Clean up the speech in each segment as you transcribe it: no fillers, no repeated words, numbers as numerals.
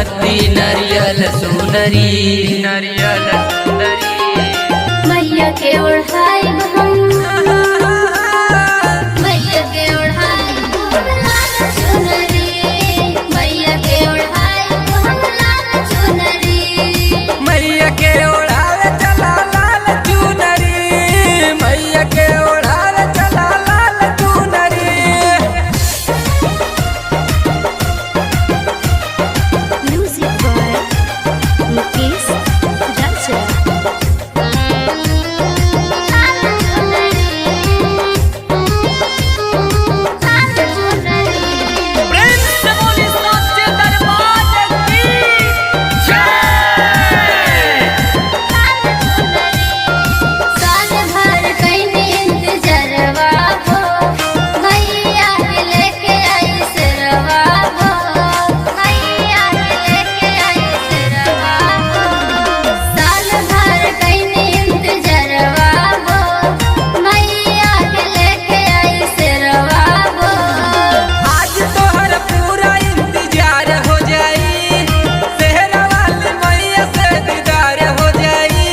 अगरबत्ती नारियल सुनरी, नारियल सुनरी। मैया के ओढ़ाई हम, मैया के ओढ़ाई हम लाल चुनरी, मैया के ओढ़ाई हम लाल चुनरी। मैया के ओढ़ावे चला लाल चुनरी, मैया के ओढ़ावे चला लाल चुनरी। म्यूजिक बाय मुकेश राजा। लाल चुनरी, लाल चुनरी। प्रेम से बोली साचे दरबार की जय। साल भर कईनी इंतजरवा हो, मैया के लेके आई सरवा हो, मैया के लेके आई सरवा हो। साल भर कईनी इंतजरवा हो, मैया के लेके आई सरवा हो। आज तोहर पूरा इंतजार हो जाई, सेहरा वाली मैया से दीदार हो जाई।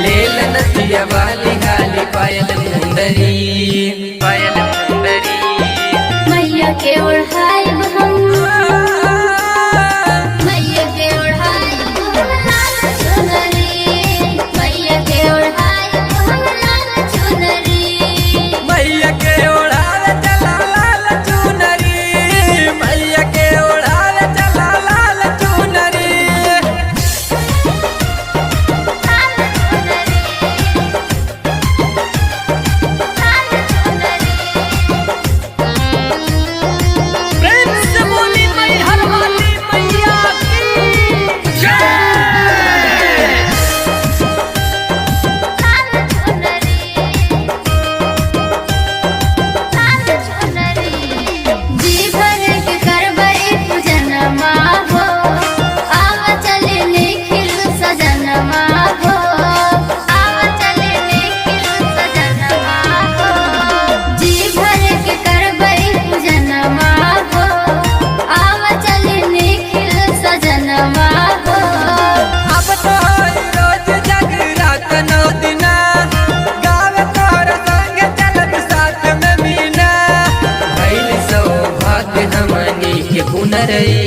ले नथिया वाली गाली पायल मुंदरी, पायल मुंदरी। मैया के ओढ़ाई हम, मैया के ओढ़ाई हम लाल चुनरी, मैया के ओढ़ाई हम लाल चुनरी। मैया के ओढ़ावे चला लाल चुनरी, मैया के ओढ़ावे चला लाल चुनरी। लाल चुनरी, लाल चुनरी। प्रेम से बोली मैहर वाली मैया की जय। लाल चुनरी, लाल चुनरी। जी भर के करबै पूजनमा हो, आव चले निखिल सजनमा हो, आव चले निखिल सजनमा हो। जी भर के करबै पूजनमा हो, आव चले निखिल सजनमा हो। अब तो होई रोज जगरात नौ दिना, गावे तोहर संग चलब साथ में मीना। भइल सौभाग्य हमनी के पुनरई।